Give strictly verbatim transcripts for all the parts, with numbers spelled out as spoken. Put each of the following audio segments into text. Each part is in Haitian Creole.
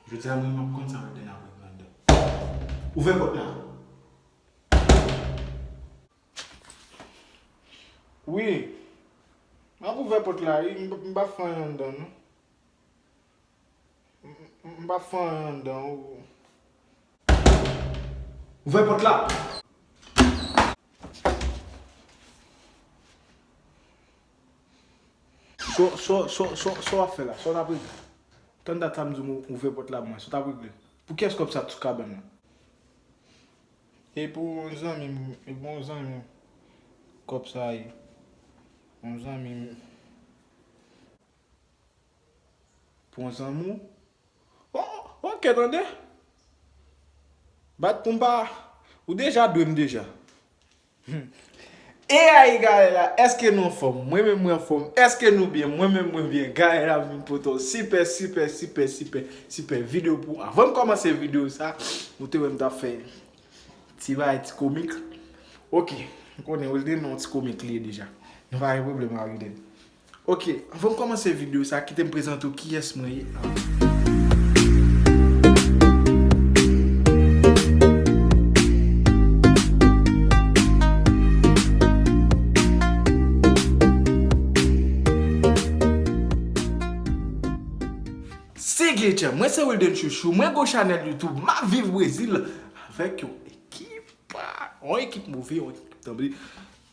Jodi a, mwen, m ap konn sa Wilden ap regle anndan. Ouvè pòt la. Wi. M ap ouvè pòt la, wi. M, m p ap fè anyen anndan, non. M, m, m p ap fè anyen anndan, wi. Ouvè pòt la. So, so, so, so, so w ap fè la? So w ap regle? Tann dat sa m di w ouvè pòt la pou mwen. So w t ap regle? Pou kiyès kòb sa t sou kabann nan? E pou yon zanmi m, e pou yon zanmi m kòb sa ye. Yon zanmi m. Pou yon zanmi w? Oh, ok, tande. Bat pou m pa. Ou deja dwe m deja. E ay, gade la, èske nou anfòm? Mwen menm, mwen anfòm. Èske nou byen? Mwen menm, mwen byen. Gade la, m vin pote yon sipè, sipè, sipè, sipè, sipè videyo pou ou. Anvan m kòmanse videyo sa, ou te wè m t ap fè ti bagay, ti komik. Ok, m konnen Wilden yon ti komik li ye deja. Nou pa gen pwoblèm ak Wilden. Ok, anvan m kòmanse videyo sa, kite m prezante w kiyès mwen ye. Signature, mwen se Wilden Chouchou, mwen gon chanèl YouTube, m ap viv Brezil avèk yon ekip, yon ekip move, yon ekip tanbe.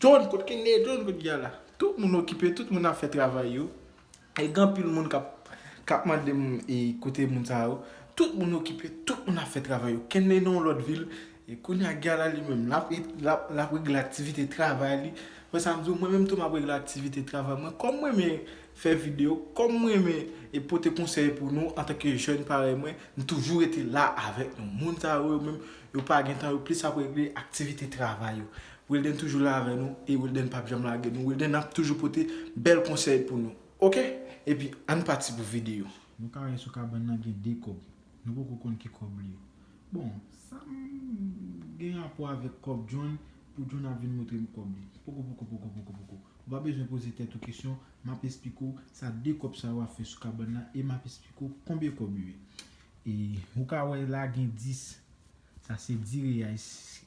John, kot Kenley? John, kot Gala? Tout moun okipe, tout moun ap fè travay yo. E gen anpil moun k ap, k ap mande m, e, kote moun sa yo. Tout moun okipe, tout moun ap fè travay yo. Kenley nan yon lòt vil. E kounye a, Gala li menm, l ap, l ap, l ap regle aktivite travay li. Wè sa m di w, mwen menm tou, m ap regle aktivite travay mwen. Kòm mwen renmen fè videyo, kòm mwen renmen e pote konsèy pou nou antanke jèn parèy mwen, m toujou rete la avèk nou. Moun sa yo, yo menm, yo pa gen tan, yo plis ap regle aktivite travay yo. Wilden toujou la avè nou e Wilden p ap janm lage nou. Wilden ap toujou pote bèl konsèy pou nou. Ok? Epi, ann pati pou videyo. Nou ka wè sou kabann nan gen de kòb. Nou poko konn ki kòb li ye. Bon, sa m gen rapò avèk kòb John, pou John ap vin montre m kòb li. Poko, poko, poko, poko, poko. Ou pa bezwen poze tèt ou kesyon, m ap esplike w sa de kòb sa yo ap fè sou kabann nan e m ap esplike w konbyen kòb yo ye. E ou ka wè la gen dis, sa se dis reyais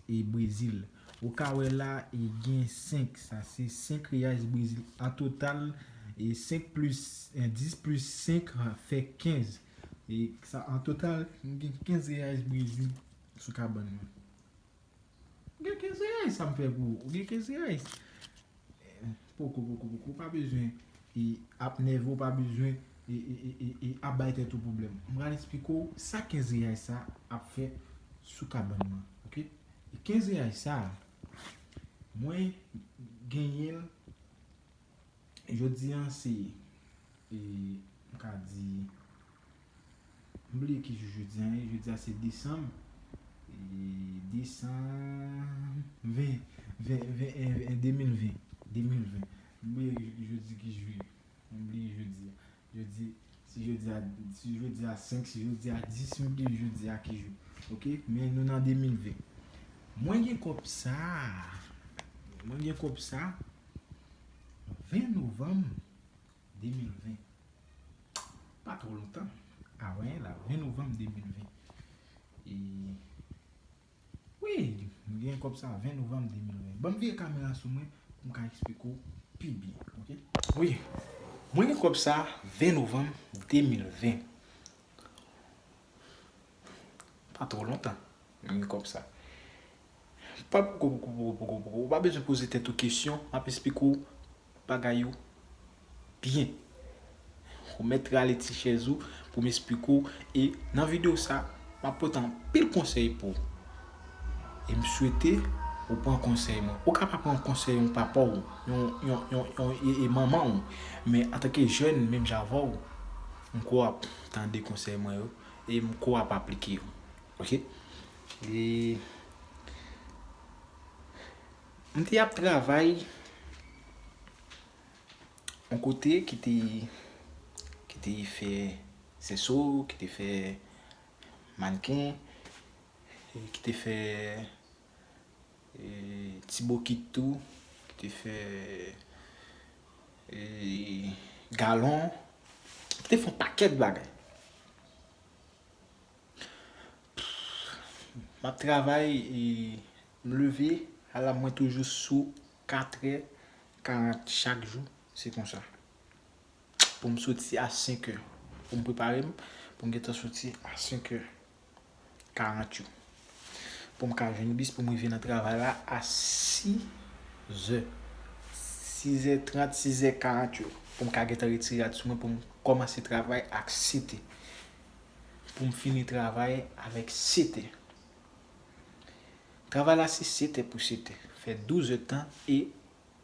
e Brezil. Ou ka wè la e gen senk, sa se senk reyais Brezil. An total, e senk plis, e dis plis senk fè kenz. E sa, an total, m gen kenz reyais Brezil sou kabann mwen. M gen kenz reyais, sa m fè pou ou? Ou gen kenz reyais. Poko, poko, poko. Ou pa bezwen e ap nève, ou pa bezwen e, e, e, e, e ap bay tèt ou pwoblèm. M pral esplike w sa kenz reyais sa ap fè sou kabann mwen, ok? E kenz reyais sa, mwen genyen l, jodi a se, e, m ka di, m bliye ki jou jodi a ye, jodi a se desanm, e, desanm, ven, ven, ven, e, e, de mil ven, de mil ven. M bliye jodi ki jou ye. M bliye jodi a. Jodi, si jodi a, si jodi a senk, si jodi a dis, m bliye jodi a ki jou. Ok? Men nou nan de mil ven. Mwen gen kòb sa. Mwen gen kòb sa. Ven novanm de mil ven. Pa twò lontan. A wè la, ven novanm de mil ven. E Wi, m gen kòb sa ven novanm de mil ven. Ban m vire kamera sou mwen pou m ka eksplike w pi byen, ok? Wi, mwen gen kòb sa ven novanm de mil ven. Pa twò lontan, mwen gen kòb sa. Pa poko, poko, poko, poko, poko. Ou pa bezwen poze tèt ou kesyon, m ap eksplike w bagay yo byen. Ou mèt rale ti chèz ou pou m esplike w. E nan videyo sa, m ap pote anpil konsèy pou ou. E m swete ou pran konsèy mwen. Ou ka pa pran konsèy yon papa w, yon, yon, yon, yon e, e manman w. Men antanke jèn, menm jan avè w, m kwè w ap tande konsèy mwen yo. E m kwè w ap aplike yo. Ok? E m te ap travay yon kote ki te, ki te fè sèso, ki te fè mannken, e ki te fè, e, ti bokit tou, ki te fè, e, galon, ki te fè yon pakèt bagay. M ap travay, e, m leve, ala mwen toujou sou katrè karant chak jou, se konsa. Pou m soti a senkè. Pou m prepare m, pou m gentan soti a senkè karant yo. Pou m ka jwenn bis, pou m rive nan travay la a sizè. Sizè trant, sizè karant yo. Pou m ka gentan retire rad sou mwen, pou m kòmanse travay ak setè. Pou m fini travay avèk setè. Travay la se setè pou setè. Fè douzè tan e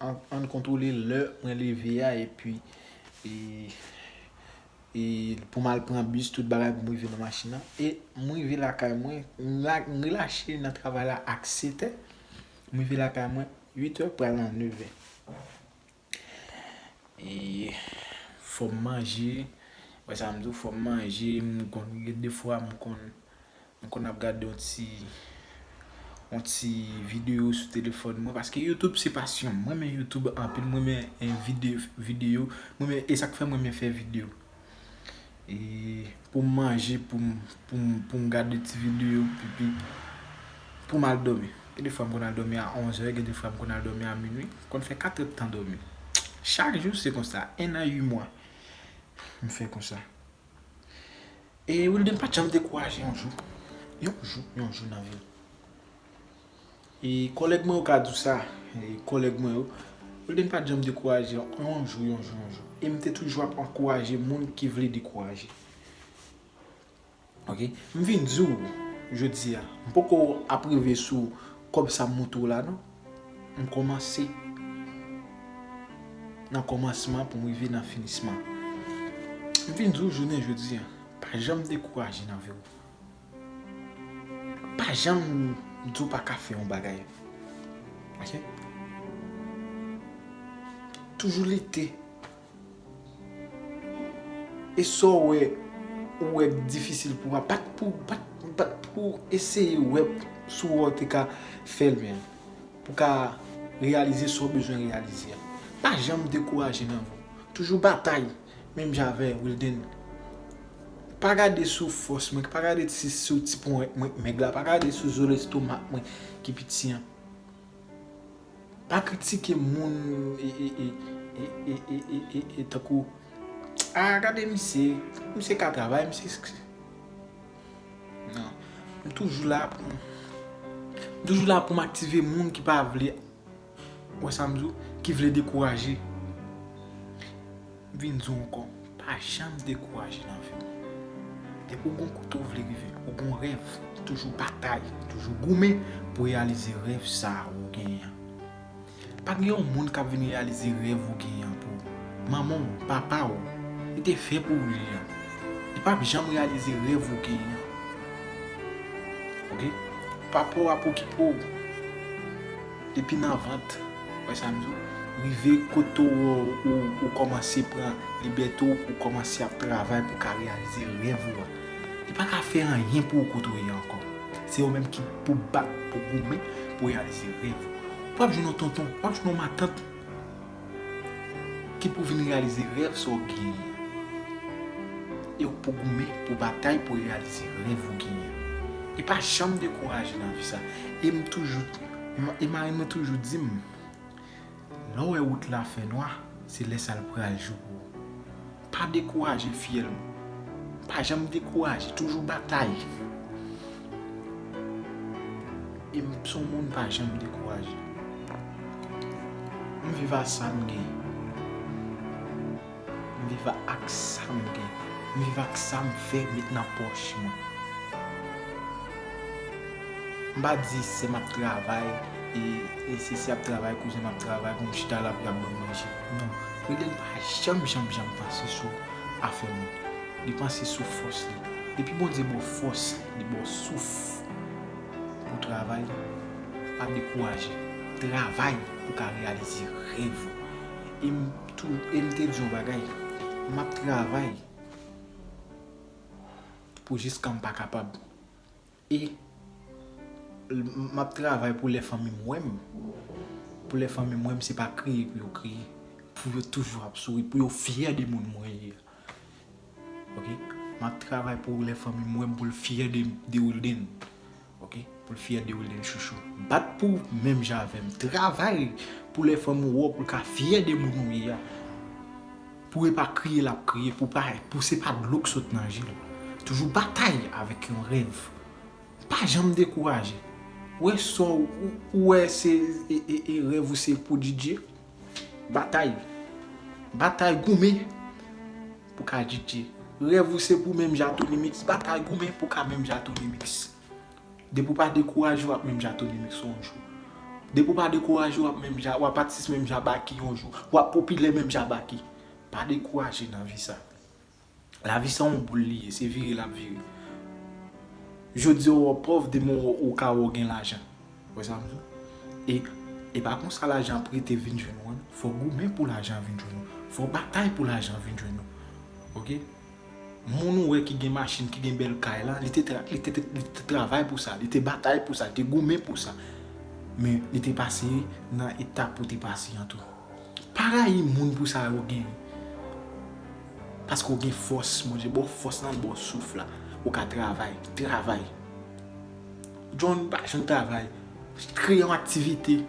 ann, ann kontwole lè mwen leve a, epi, e, e, pou m al pran bis, tout bagay pou m rive nan machin nan. E m rive lakay mwen, m la, m relache nan travay la ak setè. M rive lakay mwen uitè, pral nan nevè. E fò m manje, wè sa m di w, fò m manje, m konn gen de fwa m konn, m konn ap gade yon ti, yon ti videyo sou telefòn mwen, paske YouTube se pasyon m. Mwen renmen YouTube anpil, mwen renmen, eh, videyo, videyo, mwen renmen, e sa k fè mwen renmen fè videyo. E pou m manje, pou m, pou m, pou m gade ti videyo, epi pou m al dòmi. Gen de fwa m konn al dòmi a onzè, gen de fwa m konn al dòmi a minwi. M konn fè katrè tan dòmi. Chak jou se konsa, en an uit mwa. M fè konsa. E Wilden pa t janm dekouraje yon jou. Yon jou, yon jou nan vi l. E kòlèg mwen yo ka di w sa, e kòlèg mwen yo, Wilden pa t janm dekouraje yon jou, yon jou, yon jou. E m te toujou ap ankouraje moun ki vle dekouraje. Ok? M vin di w jodi a, m poko ap rive sou kòb sa m montre w la non. M kòmanse nan kòmansman pou m rive nan finisman. M vin di w jounen jodi a, pa janm dekouraje nan vi w. Pa janm di w pa ka fè yon bagay. Ok? Toujou lite. E sa w wè, ou wè difisil pou w, pa t pou, pa t, pa t pou eseye wè si w te ka fè l, men pou ka reyalize sa w bezwen reyalize a. Pa janm dekouraje nan vi w. Toujou batay, menm jan avè Wilden. Pa gade sou fòs mwen, pa gade si sou ti ponyèt mwen k mèg la, pa gade sou zo lestomak mwen ki piti an. Pa kritike moun e, e, e, e, e, e, e, e, tankou, "Ah, gade misye, misye ka travay, misye." Non. M toujou la pou, m toujou la pou m aktive moun ki pa vle, wè sa m di w, ki vle dekouraje. M vin di w ankò, pa janm dekouraje nan vi w. Depi w gon kote w vle rive, ou gon rèv, toujou batay, toujou goumen pou reyalize rèv sa a ou genyen an. Pa gen yon moun k ap vin reyalize rèv ou genyen an pou ou. Manman w, papa w, li te fè pou ou li a. Li p ap janm reyalize rèv ou genyen an. Ok? Papa w ap okipe w depi nan vant. Wè sa m di w? Rive kote w, ou, ou kòmanse pran libète w pou w kòmanse ap travay pou w ka reyalize rèv ou a. Li pa ka fè anyen pou ou kote w ye ankò. Se ou menm ki pou bat, pou goumen, pou reyalize rèv ou. Ou p ap jwenn yon tonton, ou p ap jwenn yon matant ki pou vin reyalize rèv sa w genyen. E ou pou goumen, pou batay, pou reyalize rèv ou genyen. E pa janm dekouraje nan vi sa. E m toujou, e ma-, e marenn mwen toujou di m, lè w wè wout la fè nwa, se lè sa l pral jou pou ou. Pa dekouraje, fiyèl mwen. Pa janm dekouraje, toujou batay. E m se yon moun pa janm dekouraje. M viv a sa m gen. M viv ak sa m gen. M viv ak sa m fè met nan pòch mwen. M pa di sè m ap travay, e, e sesi ap travay, kouzen m ap travay, pou m chita la pou y ap ban m manje. Non, Wilden pa janm, janm, janm panse sou afè moun. Li panse sou fòs li. Depi Bondye ba w fòs, li ba w souf pou w travay, pa dekouraje. Travay pou w ka reyalize rèv ou. E m tou, e m te di yon bagay, m ap travay pou jiska m pa kapab. E m ap travay pou lè fanmi m wè m. Pou lè fanmi m wè m, se pa kriye pou yo kriye. Pou yo toujou ap souri, pou yo fyè de moun mwen ye a. Ok? M ap travay pou lè fanmi m wè m, pou l fyè de, de Wilden. Ok? Fyè de ou, Lil Chouchou. Bat pou w menm jan avè m. Travay pou lè fanm ou wè w, pou l ka fyè de moun ou ye a. Pou e pa kriye l ap kriye, pou pa, pou se pa dlo k sot nan je l. Toujou batay avèk yon rèv. Pa janm dekouraje. Ou wè sa w, ou, ou wè se, e, e, e rèv ou se pou D J. Batay. Batay, goumen pou ka D J. Rèv ou se pou menm jan Tony Mix. Batay, goumen pou ka menm jan Tony Mix. Depi w pa dekouraje, w ap menm jan Tony Mix yon jou. Depi w pa dekouraje, w ap menm jan, w ap atis menm jan Baky yon jou. W ap popilè menm jan Baky. Pa dekouraje nan vi sa. Lavi se yon boul li ye, se vire l ap vire. Jodi a w pòv, demen w, w ka wè w gen lajan. Wè sa m di w? E, e pa konsa lajan ap rete vin jwenn ou an, non. Fò w goumen pou lajan vin jwenn ou. Fò w batay pou lajan vin jwenn ou. Oke? Moun ou wè ki gen machin, ki gen bèl kay la, li te tra-, li te, te, li te travay pou sa, li te batay pou sa, li te goumen pou sa. Men li te pase nan etap ou te pase an tou. Pa rayi moun pou sa yo gen. Paske w gen fòs, Bondye ba w fòs nan, ba w souf la. Ou ka travay, travay. John pa jwenn travay. Kreye yon aktivite.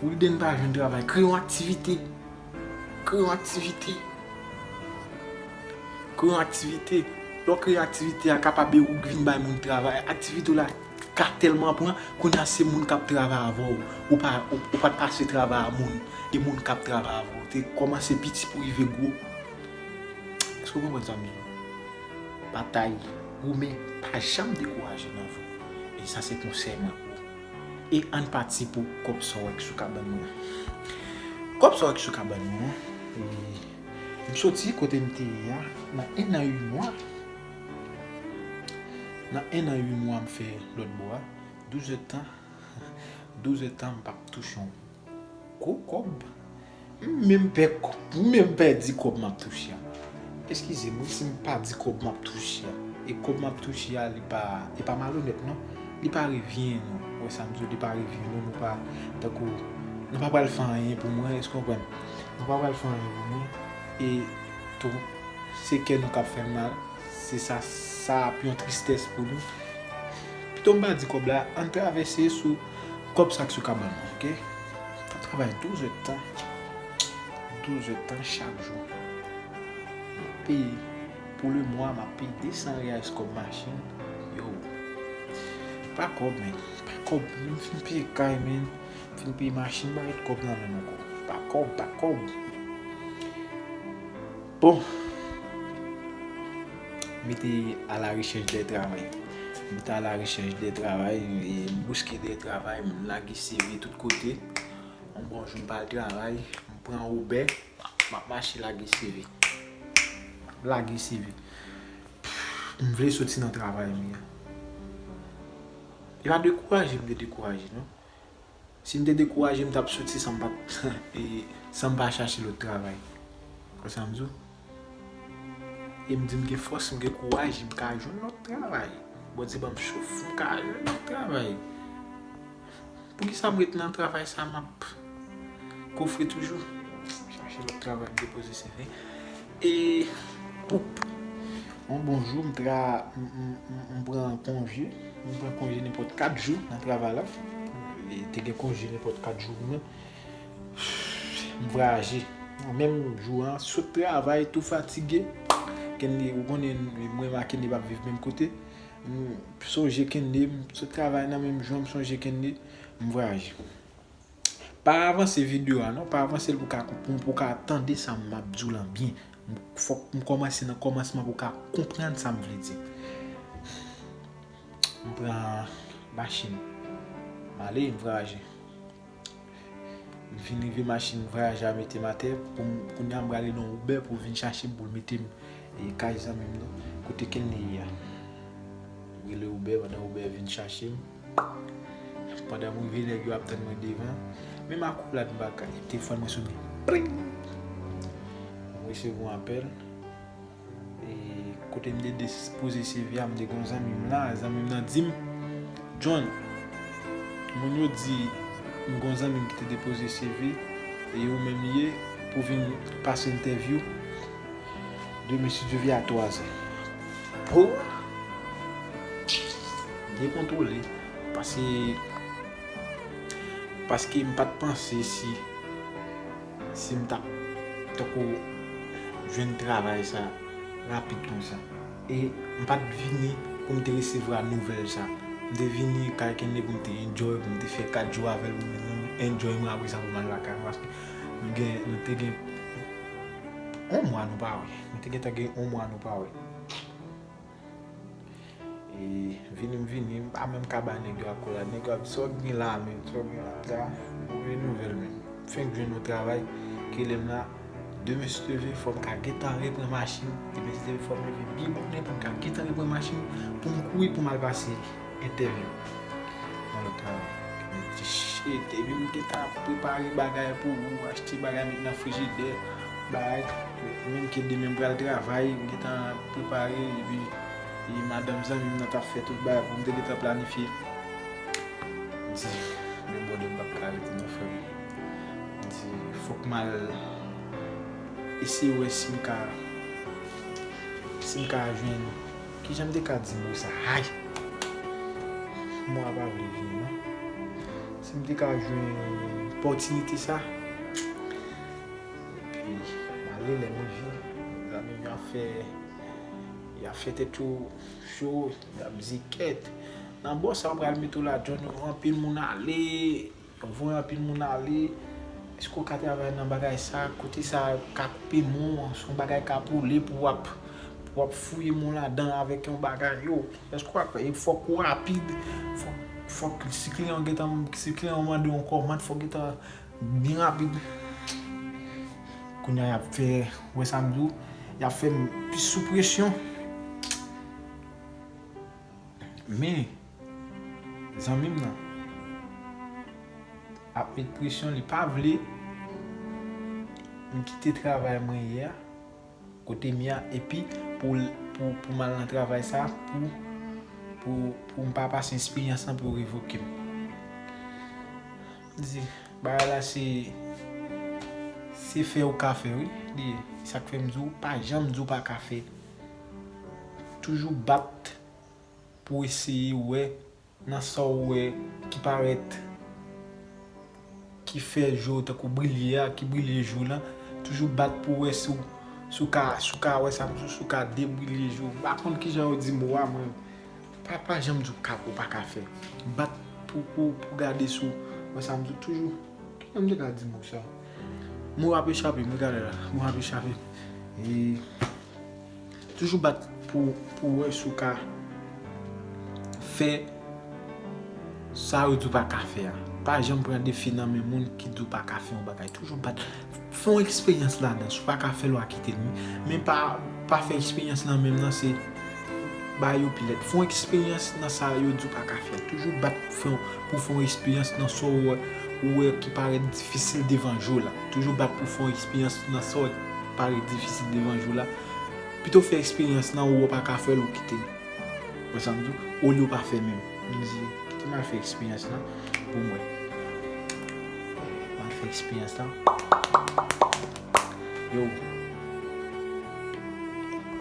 Wilden pa jwenn travay. Kreye yon aktivite. Kreye yon aktivite. Kreye yon aktivite. Lè w kreye aktivite a, kapab e ou k vin bay moun travay. Aktivite w la ka tèlman pran, kounye a se moun k ap travay avè w. Ou pa, ou, ou pa t pase travay a moun. E moun k ap travay avè w. Te kòmanse piti pou rive gwo. Èske w konprann sa m di w? Batay, goumen, pa janm dekouraje nan vi w. E sa se konsèy mwen pou ou. E ann pati pou kòb sa w wè k sou kabann mwen an. Kòb sa w wè k sou kabann mwen an, e, m soti kote m te ye a, nan en an uit mwa. Nan en an uit mwa m fè lòt bò a, douz èdtan, douz èdtan m p ap touche yon gwo kòb. M menm pè, m menm pèdi kòb m ap touche a. Eskize m wi si m pa di kòb m ap touche a. E kòb m ap touche a, li pa, li pa malonèt non. Li pa revyen non. Ou wè sa m di w, li pa revyen non. Nou pa, tankou, nou pa pral fè anyen pou mwen, èske w konprann? Nou pa pral fè anyen pou mwen. E tou, se kè nou k ap fè m mal. Se sa, sa ap yon tristès pou nou. Pito m pa di kòb la, ann travèse sou kòb sa k sou kabann nan, oke? M ap travay douz èdtan. Douz èdtan chak jou. M ap peye, pou le mwa, m ap peye de san reyal kòb machin. Yo. Pa kòb, men. Pa kòb. M fin peye kay, men. M fin peye machin, m pa met kòb nan men m ankò. Pa kòb, pa kòb. Bon. Mete à la recherche de travail. Mete à la recherche de travail, e m bouske de travay, m lage C V tout kote. Yon bon jou m pa al travay, m pran Uber, m ap mache lage C V. M ap lage C V. M vle soti nan travay m ye a. E pa dekouraje m te dekouraje, non. Si m te dekouraje, m t ap soti san m pa t, e, san m pa chache lòt travay. Konsa m di w. E m di m gen fòs, m gen kouraj, m ka jwenn lòt travay. Bondye ban m souf, m ka jwenn lòt travay. Poukisa m ret nan travay sa m ap kofre toujou? M chache lòt travay, m depoze C V. E, poup. Yon bon jou, m tra, m, m, m, m pran konje. M pran konje nenpòt kat jou nan travay la. E te gen konje nenpòt kat jou pou mwen. M vwayaje. Menm jou an, sot travay, tou fatige. Kenley, ou konnen, mwen ak Kenley p ap viv menm kote. M sonje Kenley, m sot travay nan menm jou an, m sonje Kenley, m vwayaje. Pa avanse videyo a non, pa avanse l pou ka, pou, pou ka tande sa m ap di w lan byen. Fòk m kòmanse nan kòmansman pou ka konprann sa m vle di. M pran machin. M ale, m vwayaje. M fin rive machin, vwayaje a mete m atè. Pou m, kounye a m prale nan Uber pou vin chache m, pou l mete m e kay zanmi m nan, kote Kenley ye a. M rele Uber, pandan Uber vin chache m. Pandan m rive, nèg yo ap tann mwen devan. Menm akoulad m pa ka, telefòn mwen sone. Pring! M resevwa yon apèl. E kote m te depoze C V a, m te gen yon zanmi m la, zanmi m nan di m, John, moun yo di m gen yon zanmi m ki te depoze C V, e ou menm ye, pou vin pase entèvyou. Demen, si Dye vle, a twazè. Po! Dekontwole. Paske, paske m pa t panse si, si m t ap tankou jwenn travay sa rapid konsa. E m pa t vini pou m te resevwa nouvèl sa. M te vini kay Kenley pou m te enjoy, pou m te fè kat jou avè l, pou m enjoy mwen, apre sa pou m al lakay mwen. Paske nou gen, nou te gen yon mwa nou pa wè. Nou te gentan gen yon mwa nou pa wè. E vini m vini, m pa menm ka ba nèg yo akolad. Nèg yo ap di, "Sa w gen la menm, sa w gen la?" M ta, "Move nouvèl menm." M fenk jwenn yon travay ki rele m la. Demen si Dye vle, fò m ka gentan repran machin. Demen si Dye vle, fò m leve byen bonnen pou m ka gentan repran machin, pou m kouri pou m al pase entèvyou nan lòt travay. M di, "Shit, epi m gentan ap prepare bagay pou ou, achte bagay, met nan frijidè, bagay." Menm ke demen m pral travay, m gentan ap prepare, epi, e madanm zanmi m nan t ap fè tout bagay pou m te gentan planifye. M di, "Men bòdè, m p ap ka rete non, frè m." M di, "Fòk m al eseye wè si m ka, si m ka jwenn, kijan m te ka di mo sa? Ay! Mo a pa vle vini non. Si m te ka jwenn opòtinite sa." Epi, m ale, lè m rive, zanmi m yo ap fè, y ap fè tèt yo cho, y ap di, "Kèt, nan bò sa yo pral mete w la, John, yo voye anpil moun ale, yo voye anpil moun ale. Èske w ka travay nan bagay sa? Kote sa ka koupe men w, se yon bagay ka boule pou w ap, pou w ap fouye men w ladan avèk yon bagay yo. Èske w ap, e fòk ou rapid, fòk, fòk si kliyan gentan, si kliyan mande yon kòmand, fòk gentan byen rapid." Kounye a y ap fè, wè sa m di w, y ap fè m plis sou presyon. Men, zanmi m nan ap met presyon, li pa vle m kite travay mwen ye a, kote m ye a, epi pou, pou, pou m al nan travay sa, pou, pou, pou m pa pase esperyans lan, pou yo revoke m. M di, bagay la se, se fè ou ka fè, wi, li ye. Sa k fè m di w, pa janm di w pa ka fè. Toujou bat pou eseye wè nan sa w wè ki parèt, ki fè je w tankou brilye a, ki brilye jou lan. Toujou bat pou wè si w, si w ka, si w ka wè sa m di w, si w ka debrilye je w. M pa konn kijan yo di mo a, mwen. Pa, pa janm di w ka, ou pa ka fè. Bat pou, pou, pou gade si w wè sa m di w toujou. Kijan m te ka di mo sa? Mo ap echape m, wi, gade la. Mo ap echape m. E toujou bat pou, pou wè si w ka fè sa yo di w pa ka fè a. Pa janm pran defi nan men moun ki di w pa ka fè yon bagay. Toujou bat. Fè yon eksperyans ladan. Si w pa ka fè l, w a kite l. Men pa, pa fè eksperyans lan menm nan, se ba yo pi lèd. Fè yon eksperyans nan sa yo di w pa ka fè. Toujou bat pou fè yon, pou fè yon eksperyans nan sa w wè, ou wè ki parèt difisil devan je w la. Toujou bat pou fè yon eksperyans nan sa w wè ki parèt difisil devan je w la. Pito fè eksperyans nan ou wè w pa ka fè l, ou kite l. Wè sa m di w? Olye w pa fè menm. M di, kite m al fè eksperyans lan pou m wè. M al fè eksperyans lan. Yo.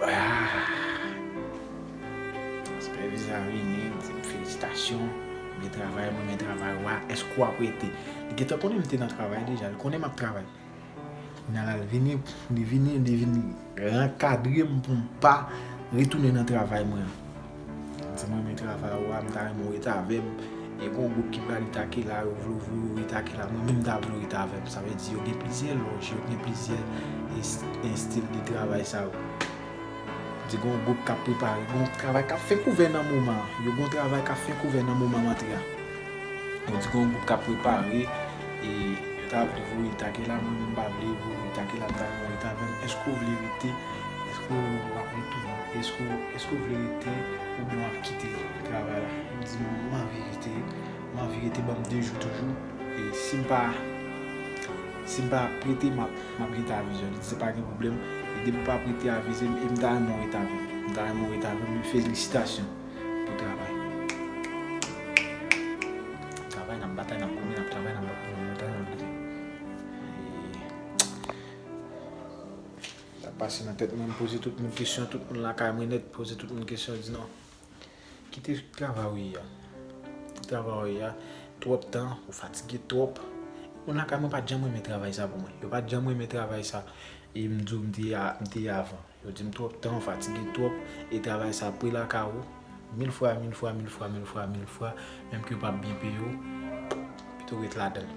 Ah. Sipèvizè a vini, di m felisitasyon. Byen travay, mwen renmen travay ou a. Èske w ap rete? Li gentan konnen m te nan travay deja, li konnen m ap travay. Kounye a la, l vini, li vini, li vin ankadre m pou m pa retounen nan travay mwen an. Li di, "Mwen renmen travay ou a, m ta renmen w rete avè m." E gen yon gwoup ki pral atake la, yo vle, vle yo atake la, mwen menm m ta vle w rete avè m. Sa vle di, yo gen plizyè lòj, yo gen plizyè es-, estil de travay sa yo. Di gen yon gwoup k ap prepare, gen yon travay k ap fenk ouvè nan moman an. Yo gen yon travay k ap fenk ouvè nan moman m antre a. Yo di gen yon gwoup k ap prepare, e yo ta vle voye atake la, mwen menm m pa vle voye atake la, m ta renmen w rete avè m. Èske w vle rete? Èske w ap retounen? Èske w, èske w vle rete oubyen w ap kite travay la? M di, "M anvi rete, m anvi rete, ban m de jou toujou." E si m pa, si m pa ap rete, m ap, m ap gentan avize w. Li di, "Se pa gen pwoblèm." E depi w pa ap rete, avize m, e m ta renmen w rete avè m. M ta renmen w rete avè m, e felisitasyon pou travay. Travay, n ap batay, n ap goumen, n ap travay, n ap batay, n ap goumen. E sa pase nan tèt mwen, m poze tout moun kesyon, tout moun lakay mwen nèt, poze tout moun kesyon, di non. Kite travay ou ye a. travay ou ye a twòp tan, ou fatige twòp. Moun lakay mwen pa t janm renmen travay sa pou mwen. Yo pa t janm renmen travay sa. E m di w, m te a- m te ye avan. Yo di m twòp tan, ou fatige twòp, e travay sa pre lakay ou mil fwa, mil fwa, mil fwa, mil fwa, mil fwa, menm ke yo p ap byen peye w, pito ret ladan l.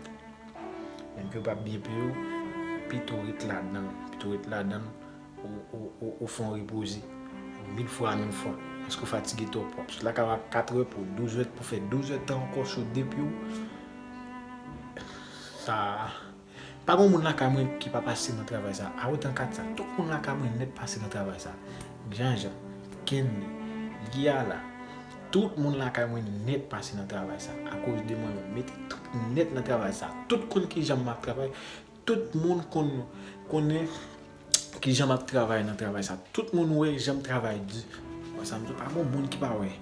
Menm ke yo p ap byen peye w, pito ret ladan l, pito ret ladan l, ou, ou, ou, ou fè yon repoze mil fwa, mil fwa, paske w fatige twòp. W ap sot lakay ou a kat è pou douz è, pou fè douz è tan ankò sou de pye w. Sa, pa gen moun lakay mwen ki pa pase nan travay sa. A otan kat sa, tout moun lakay mwen nèt pase nan travay sa. Janjan, Kenley, Giala, tout moun lakay mwen nèt pase nan travay sa. Akoz de mwen menm, mete tout nèt nan travay sa. Tout konn kijan m ap travay, tout moun konn, konnen kijan m ap travay nan travay sa. Tout moun wè jan m travay di. Wè sa m di w, pa gen moun ki pa wè.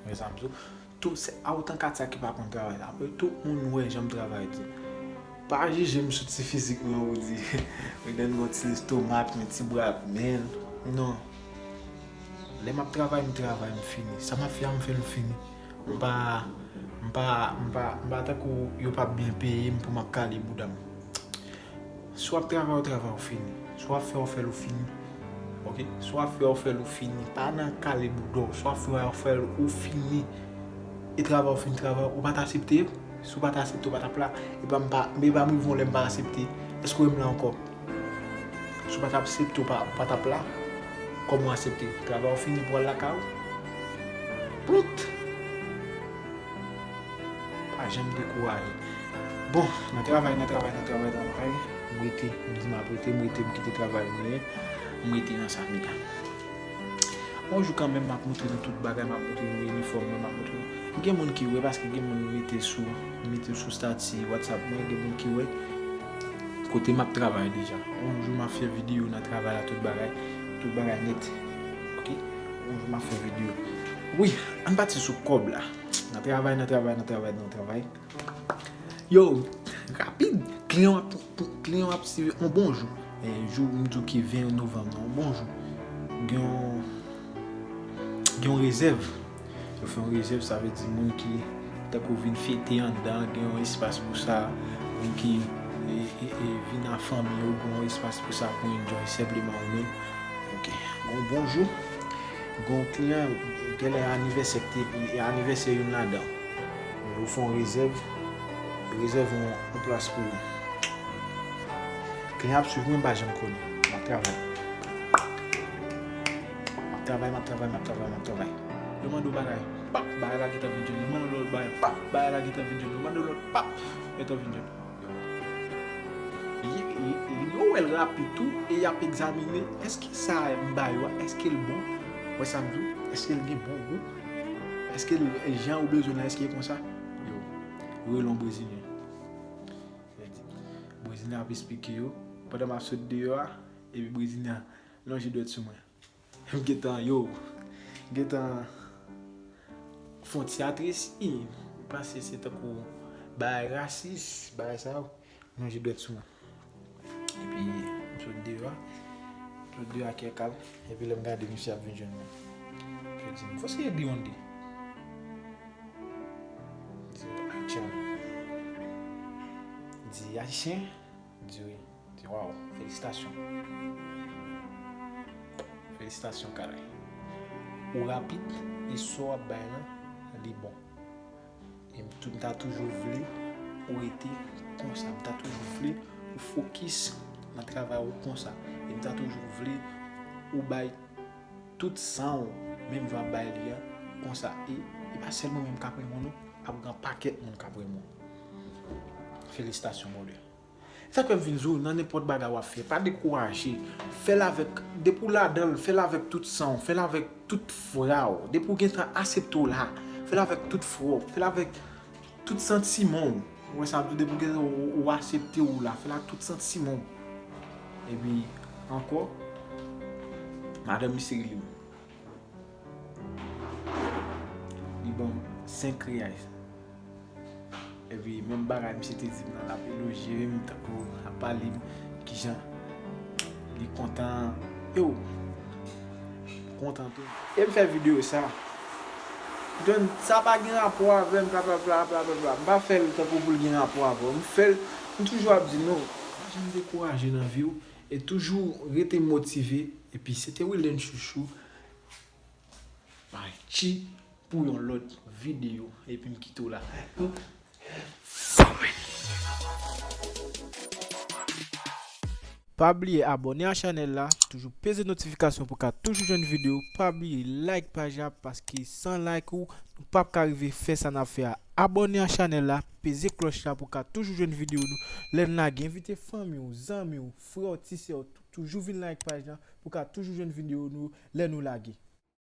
Wè sa m di w, tout se a otan kat sa ki pa konn travay la. Apre tout moun wè jan m travay di. Pa jije m sou ti fizik mwen ou di. Mwen gen yon ti lestomak, men ti bra, men non. Lè m ap travay, m travay, m fini. Sa m ap fè a, m fè l, m fini. M pa, m pa, m pa, m pa tankou yo p ap byen peye m pou m ap kale bouda m. Si w ap travay, ou travay, ou fini. Si w ap fè, ou fè l, ou fini. Oke? Si w ap fè, ou fè l, ou fini. Pa nan kale bouda w. Si w ap fè, ou fè l, ou fini. E travay ou fini, travay ou pa t aksepte. Si w pa t aksepte, ou pa t ap la. E pa m pa, e pa m rive yon lè m pa aksepte. Èske w wè m la ankò? Si w pa t aksepte, ou pa, ou pa t ap la. Kòman w aksepte? Travay ou fini pou w al lakay ou. Plout! Pa janm dekouraje. Bon, nan travay, nan travay, nan travay, nan travay, m rete, m di m ap rete, m rete, m kite travay mwen, m rete nan sa m ye a. Yon jou kanmenm, m ap montre nou tout bagay, m ap montre nou inifòm mwen, m ap montre nou. Gen moun ki wè, paske gen moun mete sou, mete sou stati WhatsApp mwen, gen moun ki wè kote m ap travay deja. Yon jou, m ap fè videyo nan travay la, tout bagay, tout bagay nèt. Oke? Yon jou, m ap fè videyo. Wi, ann pati sou kòb la. Nan travay, nan travay, nan travay, nan travay. Yo, rapid, kliyan ap, kliyan ap swiv yon bon jou. E, jou m di w ki ven novanm nan, yon bon jou. Gen yon, gen yon rezèv. Yo fè yon rezèv, sa vle di moun ki tankou vin fete anndan, gen yon espas pou sa, moun ki e, e, e, vin ak fanmi yo, gen yon espas pou sa, pou enjoy senpleman ou menm. Oke, gen yon bon jou. Gen yon kliyan, genlè anivèsè ki te, e anivèsè youn ladan. Yo fè yon rezèv, rezève yon, yon plas pou ou. Kliyan ap swiv mwen, m pa janm konnen. M ap travay. M ap travay, m ap travay, m ap travay, m ap travay. Yo mande w bagay, pap, bagay la gentan vin jwenn ou. Yo mande w lòt bagay, pap, bagay la gentan vin jwenn ou. Yo mande w lòt, pap, gentan vin jwenn ou. Yo, yo, yo wè l rapid tou e y ap egzamine èske sa m ba yo a, èske l bon? Wè sa m di w? Èske l gen bon gou? Èske l, jan ou bezwen l la, èske l konsa? Yo, yo rele yon brezilyen. Brezilyen ap esplike yo. Pandan m ap sot deyò a, epi brezilyen an lonje dwèt sou mwen. M gentan, yo, m gentan fè yon ti atresi. M panse se tankou bagay rasis, bagay sa yo. Lonje dwèt sou mwen. Epi, m sot deyò a. M sot deyò a kè kalm. Epi, lè m gade, misye ap vin jwenn mwen. Misye di m, "Você é de onde?" M di, "Haitiano." Di, "Ayisyen?" M di, "Wi." M di, "Waw, felisitasyon." Felisitasyon, Karay. Ou rapid, e sa w ap bay lan, li bon. E m tou, m ta toujou vle ou rete konsa. M ta toujou vle ou fokis nan travay ou konsa. E m ta toujou vle ou bay tout san w, menm jan w ap bay li a, konsa. E, e pa sèlman mwen m k ap renmen w, non. Ap gen pakèt moun k ap renmen w. Felisitasyon, brother. Sa k fè m vin di w, nan nenpòt bagay w ap fè, pa dekouraje. Fè l avèk, depi w ladan l, fè l avèk tout san w, fè l avèk tout fwa w. Depi w gentan aksepte w la, fè l avèk tout fwa w, fè l avèk tout santiman w. Ou wè sa m di w, depi w gentan, ou, ou aksepte w la, fè l ak tout santiman w. Epi, ankò, madanm misye rele m. Li ban m senk reyal. Epi menm bagay misye te di m nan, l ap elojye m tankou l ap pale m kijan li kontan. Yo, m kontan tou. E m fè videyo sa. John, sa pa gen rapò avè m, bla bla bla bla bla bla. M pa fè l tankou pou l gen rapò avè w. M fè l, m toujou ap di non. Pa janm dekouraje nan vi w e toujou rete motive. Epi se te Wilden Chouchou. Bye. Tchi pou yon lòt videyo. Epi m kite w la. Pa bliye abòne a chanèl la, toujou peze notifikasyon pou ka toujou jwenn videyo. Pa bliye like paj la, paske san like ou, nou p ap ka rive fè sa n ap fè a. Abòne a chanèl la, peze klòch la pou ka toujou jwenn videyo nou. Lè n lage, envite fanmi w, zanmi w, frè w, ti sè w, tou- toujou vin like paj la pou ka toujou jwenn videyo nou lè nou lage.